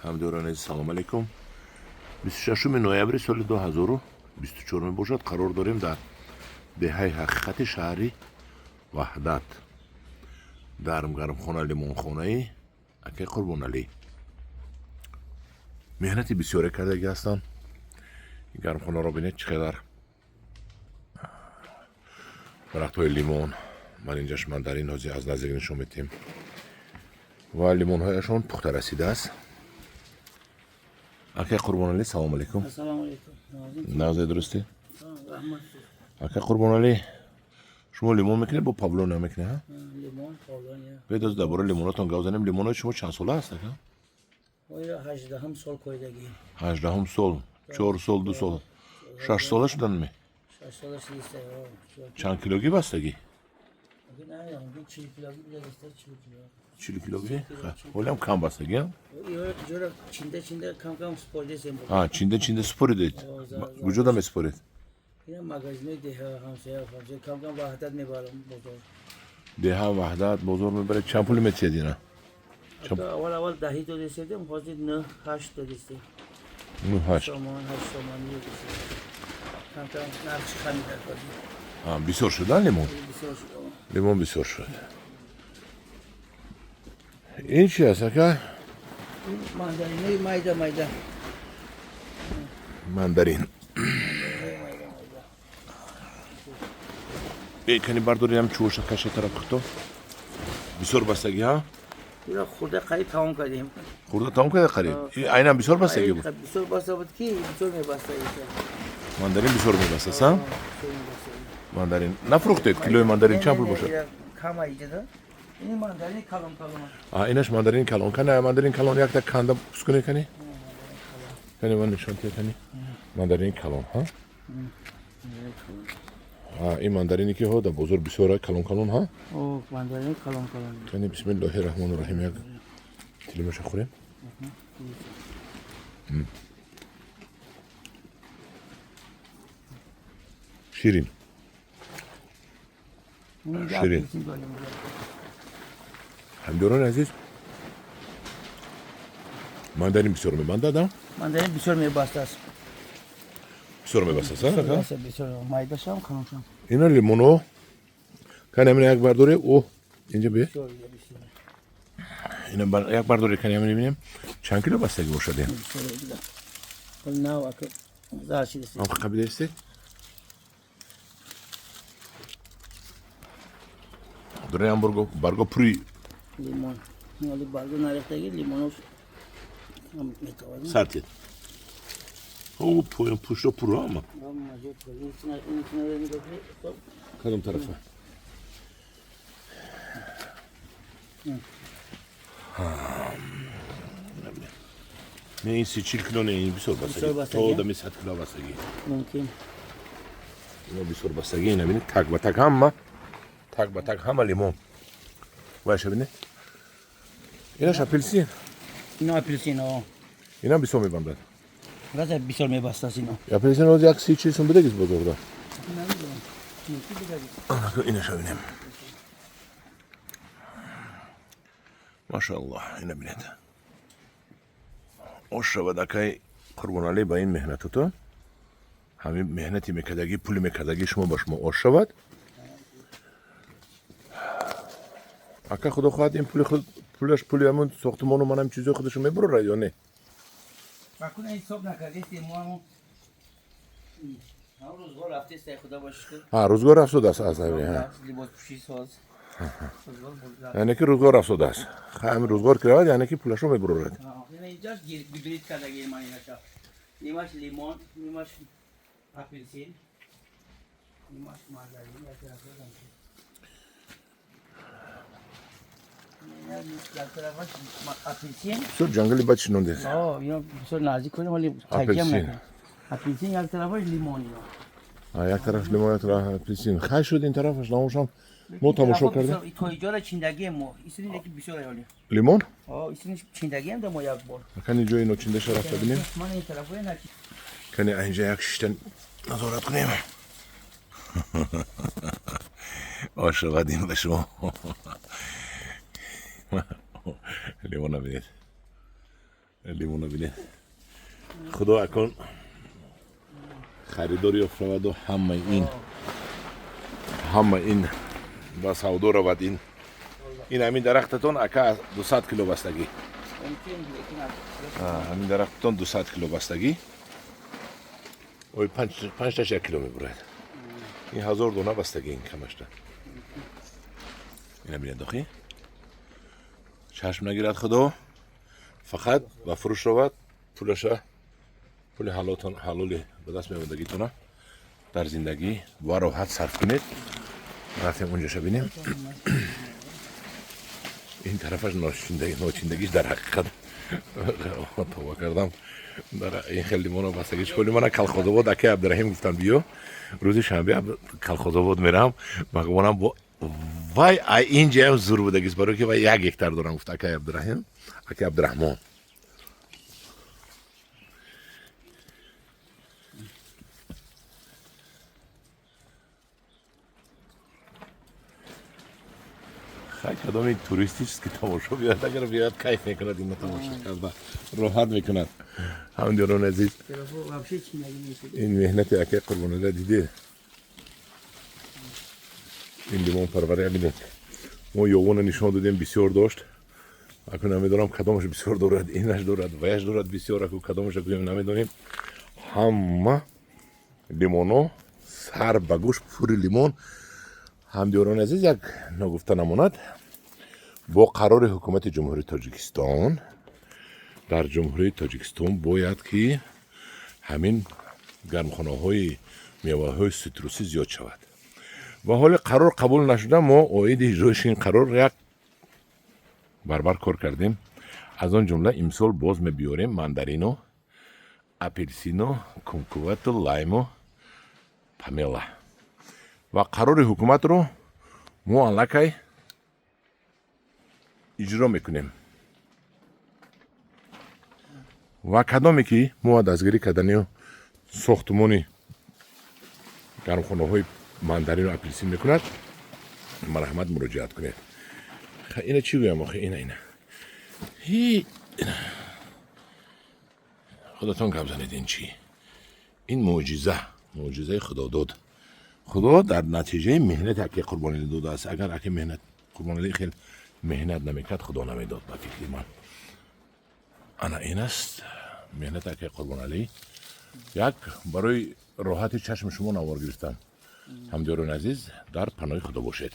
Ҳамдиёрони азиз, салом алейкум. 26 ноябри соли 2024 мебошад. Қарор дорем дар деҳаи Ҳақиқати шаҳри Ваҳдат, дар гармхона лимонхонаи акай Қурбоналӣ. Меҳнати бисёре кардагӣ ҳастанд. Ин гармхонаро бинед, чӣ қадар дарахтҳои лимон. Ман инҷаш мандарин ҳозир аз наздик нишон медиҳем ва лимонҳояшон пухта расидааст. Акай Қурбоналӣ, салом алейкум. Ассалому алейкум. Нағзе, дурустӣ? Раҳмат. Акай Қурбоналӣ, шумо лимон мекунед, бо павлония мекунед, ҳа? Лимон, павлония. Биёед, аз дар бораи лимонотон гап занем. Лимонои шумо чанд сола аст, ака? Оя 18-ум сол койдагӣ. 18-ум сол, 4 сол, 2 сол, 6 сола шуданме? 6 сола шидиста. Чанд килогӣ бастагӣ? Намедонам, 40 килогӣ бидагиста, 40 кило. 40 килогӣ? Ҳолиам кам бастагӣ, а? Иҷора чинда чинда кам кам супоридесем. А, чинда чинда супоридед? Куҷода месупоред? Ина магазинои деҳа, ҳамсоя, ҳамсоя, кам кам Ваҳдат мебарам бозор. Деҳа, Ваҳдат, бозор мебаред. Чанд пули метиҳед ина? Аввал аввал 10 додеседем, ҳозир 9, 8 додесем. 9, 8. Сомон, 8 сомонӣ додесем. Кам кам нархш хамида ҳозир. Бисёр шудан лимон? Бисёр шуд. Лимон бисёр шуд. Ин чи аст, ака? Мандаринои майда майда. Мандарин. Майда майда. Кани бардоринам, чӯша каша тараф хито. Бисёр бастагӣ, ҳа? Ира хурда қариб тамом кардем. Хурда тамом карда қариб? Айнан бисёр бастагӣ буд? Бисёр баста буд, ки бисёр мебаста. Мандарин бисёр мебастаст, а? Мандарин нафурӯхтед? Килои мандарин чанд пул бошад? Кама иҷода. Ин мандарини калон калон. А, инаш мандарини калон. Кани, мандарини калон якта канда пус кунед, кани. Кани, ман нишон тия, кани. Мандарини калон, ҳа? А, ин мандарине ки ҳо дар бозор бисёр калон калон, ҳа? О, мандарини калон калон. Кани, бисмиллоҳи раҳмони раҳим, як тилимаша хӯрем. Ширин. Ширин. Ҳамдиёрони азиз, мандарин бисёр мебандад, а? Мандарин бисёр мебастааст. Бисёр мебастааст, а? Бисёр майдашам, калоншам. Ина лимоно. Кани, ҳамина як бардоре, о, инҷа бия. Ина як бардоре, кани, ҳамина бинем. Чанд кило бастагӣ бошад ин? Нав ака зар шидест. Ам қабидаистед? Дори амбурго барго пури. Лимон. Ҳоли барго нарехтаги лимонош метавонем. Сартед. О, поён пушто пур ама. Кадом тарафа? Не, ин 30-40 кило не, ин бисёр бастагӣ. То дами 100 кило бастагӣ. Мумкин. Ино бисёр бастагӣ, ина бинед, так ба так ҳама, так ба так ҳама лимон. Вайша бинед. Инаш апелсин. Ино апелсин, о. Инам бисёр мебандад. Раза бисёр мебастааст ино. Апелсин ҳозир як 30-40 сум бидагист бозорда. Намедонам. Мумкин бидагист. Инаша бинем. Машааллоҳ, ина бинед. Ош шавад, акай Қурбоналӣ, ба ин меҳнатото. Ҳамин меҳнати мекардагӣ, пули мекардагӣ шумо ба шумо ош шавад. Ака, худо хоҳад, ин пули худ, пулаш пули ҳамун сохтумону манам чизои худашо мебурорад ё не? Бакун ҳисоб накардестем мо ҳамун рӯзгор рафтест, худо ба шукр. Ҳа, рӯзгор рафтодааст аз ҳамин, ҳа. Либоспӯшӣ соз. Яъне ки рӯзгор рафтодааст. Ҳамин рӯзгор ки равад, яъне ки пулашро мебурорад. Инҷаш гибрид кардаги ман инаша. Нимаш лимон, нимаш апелсин, нимаш мандарин, як тарафаш. Як тарафаш апелсин. Бисёр ҷангали бад шинондед. О, ино бисёр наздик кунем, ҳоли такям накун. Апелсин як тарафаш лимон ино. Як тараф лимон, як тараф апелсин. Хай шуд, ин тарафаш намошам. Мо тамошо кардем. То иҷора чиндагием мо. Исини ки бисёр ҳоли. Лимон? О, исини чиндагием да мо як бор. Кани, ҷои ночиндаша рафта бинем. Ман ин тарафо на. Кани, инҷа як шиштан назорат кунем. Ош шавад ин ба шумо. Лимона бинед. Лимона бинед. Худо акун харидор ёфт шаваду ҳама ин ба савдо равад. Ин ҳамин дарахтатон, ака, 200 кило бастагӣ. Ҳамин дарахтатон 200 кило бастагӣ. Ой, панҷташ 1 кило мебурад. Ин 1000 дона бастагӣ, ин камашта. Ина бинед, охи, чашм нагирад худо, фақат ба фурӯш равад, пулаша, пули ҳалоли ба даст меомадагитона дар зиндагӣ ва роҳат сарф кунед. Рафтем, унҷоша бинем. Ин тарафаш ночиндагиш, дар ҳақиқат тоба кардам. Дар ин хел лимоно бастагиш коли мана Калхозобод акай Абдураҳим гуфтам, биё, рӯзи шанбе Калхозобод мерам. Магумонам бо вай ай инҷаям зур будагист, барое ки вай 1 гектар дорам, гуфт акай Абдураҳим, акай Абдураҳмон. Хай, кадоми туристически тамошо биёяд, агар биёяд, кайф мекунад, ина тамошо карда роҳат мекунад. Ҳамдиёрони азиз, ин меҳнати акай Қурбоналия дидед, ин лимонпарвария бинед. Мо ёвона нишон додем, бисёр дошт. Аку намедонам, кадомаш бисёр дорад, инаш дорад, ваяш дорад бисёр. Аку кадомаша гӯем, намедонем. Ҳама лимоно сар ба гӯш пури лимон. Ҳамдиёрони азиз, як ногуфта намонад: бо қарори ҳукумати Ҷумҳурии Тоҷикистон дар Ҷумҳурии Тоҷикистон бояд ки ҳамин гармхонаҳои меваҳои ситрусӣ зиёд шавад. Ва ҳоли қарор қабул нашуда, мо оиди иҷроиши ин қарор як барбар кор кардем. Аз он ҷумла имсол боз мебиёрем мандарино, апелсино, кумкувату, лайму, помела. Ва қарори ҳукуматро мо аллакай иҷро мекунем. Ва кадоме ки мо дастгирӣ кардани сохтумони гармхонаҳои мандарину апелсин мекунад, марҳамат, муроҷиат кунед. Ина чӣ гӯям охи? Ина худатон гап занед. Ин чӣ? Ин мӯъҷиза, мӯъҷизаи худодод. Худо дар натиҷаи меҳнати аки Қурбоналӣ додааст. Агар аки меҳнат Қурбоналӣ хел меҳнат намекард, худо намедод, ба фикри ман. Ана ин аст меҳнати аки Қурбоналӣ. Як барои роҳати чашми шумо навор гирифтам. Ҳамдиёрони азиз, дар паноҳи худо бошед.